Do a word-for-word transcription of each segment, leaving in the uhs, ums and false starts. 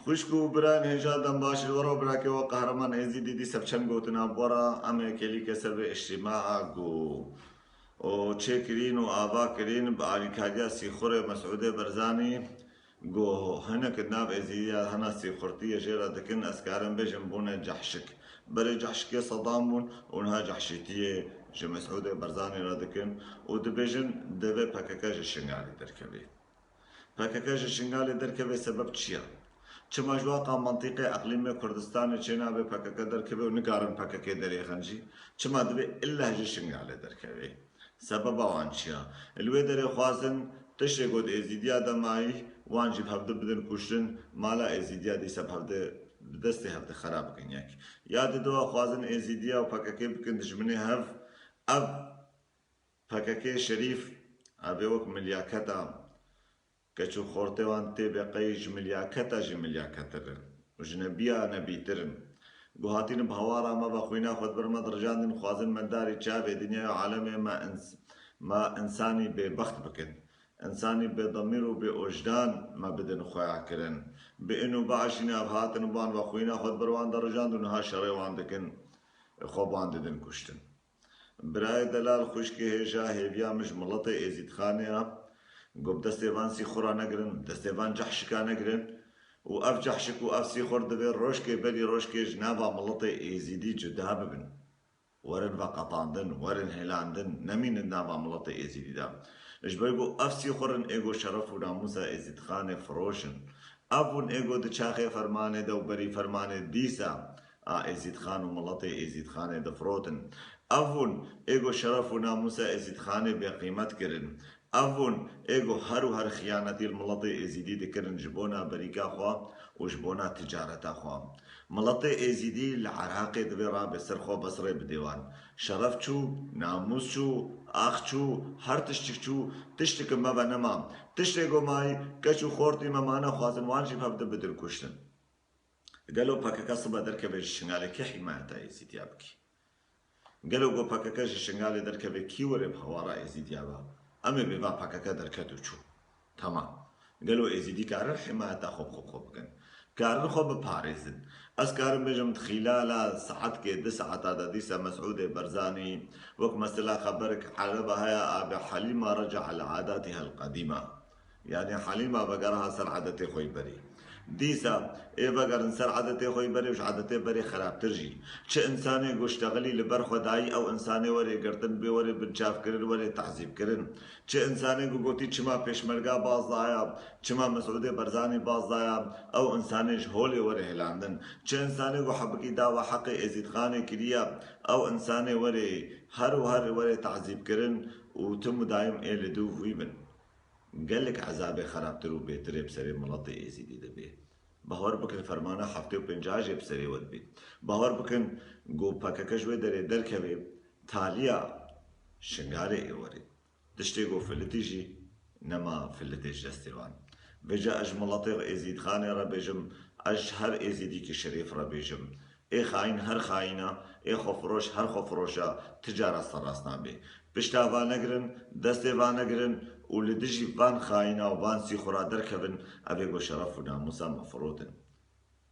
Xwişk û birayên hêja dem baş, li we re birakê we Qehreman Êzîdî dîsa bi çend gotina bi we re, em ê kêlîke ser vê îctîmaa ku û çêkirîn û ava kirîn bi alîkariya sîxurê Mesûdê Barzanî, ku hinek di nav Êzîdiya hena sîxurtiyê jê re dikin, ez karim bêjim bûne cehşik. Berê cehşikê Sedam bûn û niha cehşîtiyê ji Mesûdê Barzanî re dikin û dibêjin divê P K K ji Şingalê derkeve. P K K ji Şingalê derkeve sebeb çi ye? Çima ji waqa mantîqê eqlîmê Kurdistanê çênabe P K K derkeve û nikarin P K K derêxin jî? Çima divê ille ji Şingalê derkeve? Sebeba wan çi ye? Li wê derê xwazin tiştê ku di Êzîdiya de mayî, wan jî bi hevdi bidin kuştin, mala Êzîdiya dîsa bi hevdi, bi destê hevdi xera bikin yek. Ya di dua xwazin Êzîdiya û P K K bikin dijminê hev, ev P K K şerîf, ev ê wek milyaketa keç û xortê wan tê bê qey ji milyaketa jî milyaketir in û ji nebiya nebîtir in. Ku hatîn bi hawara me ve xwîna xwe di ber me dirijandin, xwazin me darî çavê dinyayê û alemê me ins-, me insanî bêbext bikin. Însanî bêdemîr û bêojdan me bidin xweya kirin. Bi in û baş jî nav hatin wan ve xwîna xwe di ber wan de rijand û niha şerê wan dikin, xwe bi wan didin kuştin. Birayê delal, xwişkê hêja, hêviya min ji miletê Êzîdxanê ya. Ku bi destê van sîxura negirin, bi destê van cehşika negirin. Û ev cehşik û ev sîxur divê rojkê berî rojkê ji nava miletê Êzîdî cuda bibin. Werin veqetandin, werin hêlandin, nemînin nava miletê Êzîdî de. Ji ber ku ev sîxur in ê ku şeref û namûsa Êzîdxanê firoşin. Ev hûn ê ku di çaxê fermanê de û berî fermanê dîsa a Êzîdxan û miletê Êzîdxanê difirotin. Ev hûn ê ku şeref û namûsa Êzîdxanê bêqîmet kirin. Ev hûn ê ku her û her xiyanetî li miletê Êzîdî dikirin ji bona berîka xwe û ji bona ticareta xwe. Miletê Êzîdî li Iraqê divê rabe ser xwe, Besrê bidê wan. Şeref çû, namûs çû, ax çû, her tiştik çû, tiştik me ve nema. Tiştê ku mayî, keç û xortî me mane, xwazin wan jî bi hev de bidin kuştin. Gelo P K K sibe derkeve ji Şingalê, kê hîmayeta Êzîdiya bikî? Gelo ku P K K ji Şingalê derkeve, kî were bi hawara Êzîdiya be? Em ê bêva P K K derket û çû. Tamam. Gelo Êzîdî karin hîmayeta xwe bi xwe xwe bikin? Karin xwe biparêzin? Ez karim bêjim, di xîlala saetkê, du saeta de dîsa Mesûdê Barzanî, wek mesela xeberek erebe heye, Abi Halîma reca li adatîhel qedîma. Yanî Halîma vegeriha ser edetê xwe yî berê. Dîsa ê vegerin ser edetê xwe yî berê û ji edetê berê xerabtir jî. Çi însanê ku ştexilî li ber xwe dayî, ew însanê were girtin, bê were binçavkirin, were tehzîbkirin. Çi însanê ku gotî çima pêşmerga baz daya, çima Mesûdê Barzanî baz daya, ew însanê ji holê were hêlandin. Çi însanê ku hebikî dawa heqê Êzîdxanê kiriye, ew însanê were her û her were tehzîbkirin û tim û daim ê li dû vî bin. Gelek ezabê xerabtir û bêtirê bi serê miletê Êzîdî de bê. Bahwer bikin fermana heftê û pênca jê bi serê we dibê. Bahwer bikin ku P K K ji wê derê derkeve, taliya Şingalê ê werê. Tiştê ku filitî jî nema filitê ji destê wan. Vêca ez ji miletê Êzîdxanê re bêjim, ez ji her Êzîdîkî şerîf re bêjim. Ê xayîn her xayîn e, ê xwefiroş her xwefiroş e, ti cara serrast nabe. Pişta va negirin, destê va negirin û li dijî van xayîna û van sîxura derkevin, ev ê ku şeref û namûsa me firotin.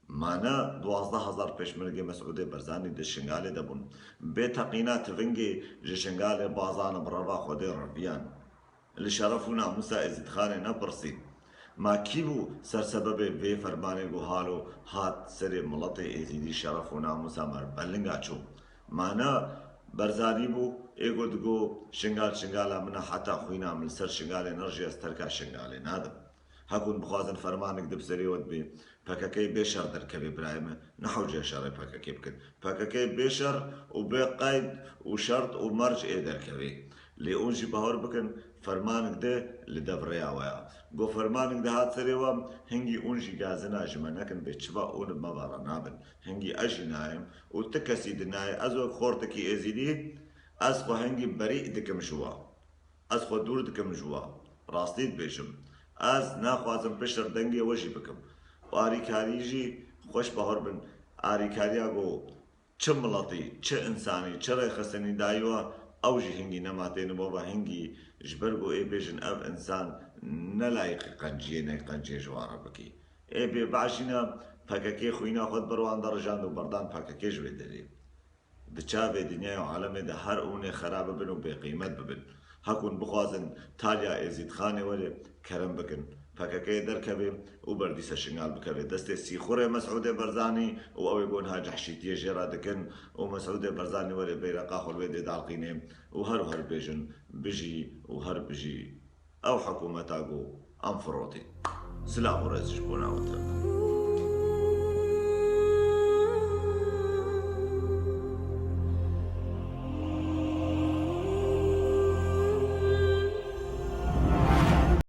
Mane duwazdeh hezar pêşmergê Mesûdê Barzanî di Şingalê de bûn. Bê teqîna tivingê ji Şingalê bazan bi reva Xwedê reviyan. Li şeref û namûsa Êzîdxanê nepirsîn. Ma kî bû sersebebê vê fermanê ku halo hat serê miletê Êzîdî, şeref û namûsa me li belinga çû? Ma ne Barzanî bû, ê ku digo Şingal Şingala min e, heta xwîna min li ser Şingalê nerijî, ez terka Şingalê nadim. Hek hûn bixwazin fermanek di bi serê we dibê, P K K bê şer derkevê birayê me, ne hewce şerê P K K bikin. P K K bê şer û bê qeyd û şert û merc ê derkevê. Lê hûn jî bahwer bikin, fermanek de li dev rêya we ya. Go fermanek de hat serê we, hingî hûn jî gazina ji me nekin, bê çiva hûn bi me ve re nabin. Hingî ez jî nayêm û ti kesî di nayê. Ez wek xortekî Êzîdî, ez xwe hingî berî dikim ji we. Ez xwe dûr dikim ji we. Rastî dibêjim. Ez naxwazim piştre dengê we jî bikim. Û arîkarî jî xweş bahwer bin. Arîkariya ku çi miletî, çi însanî, çi rêxistinî dayî we, ew jî hingî nema têne bo ve hingî ji ber ku ê bêjin ev însan ne layîqî qenciyê ne qenciyê ji wan re bikî. Ê bêbaş jî ne, P K K xwîna xwe di ber wan de rijand û berdan P K K ji vê derê. Di çavê dinyayê û alemê de her hûnê xera bibin û bêqîmet bibin. Hek hûn bixwazin taliya Êzîdxanê were, kerem bikin, P K K derkeve û berdîse Şingal bikeve destê sîxurê Mesûdê Barzanî û ew ê ku niha cehşîtiyê jê re dikin û Mesûdê Barzanî were beyreqa xwe li wê dê dalqîne û her û her bêjin, bijî û her bijî ew hikûmeta ku em firotîn. Silav û rêz ji bona we tune.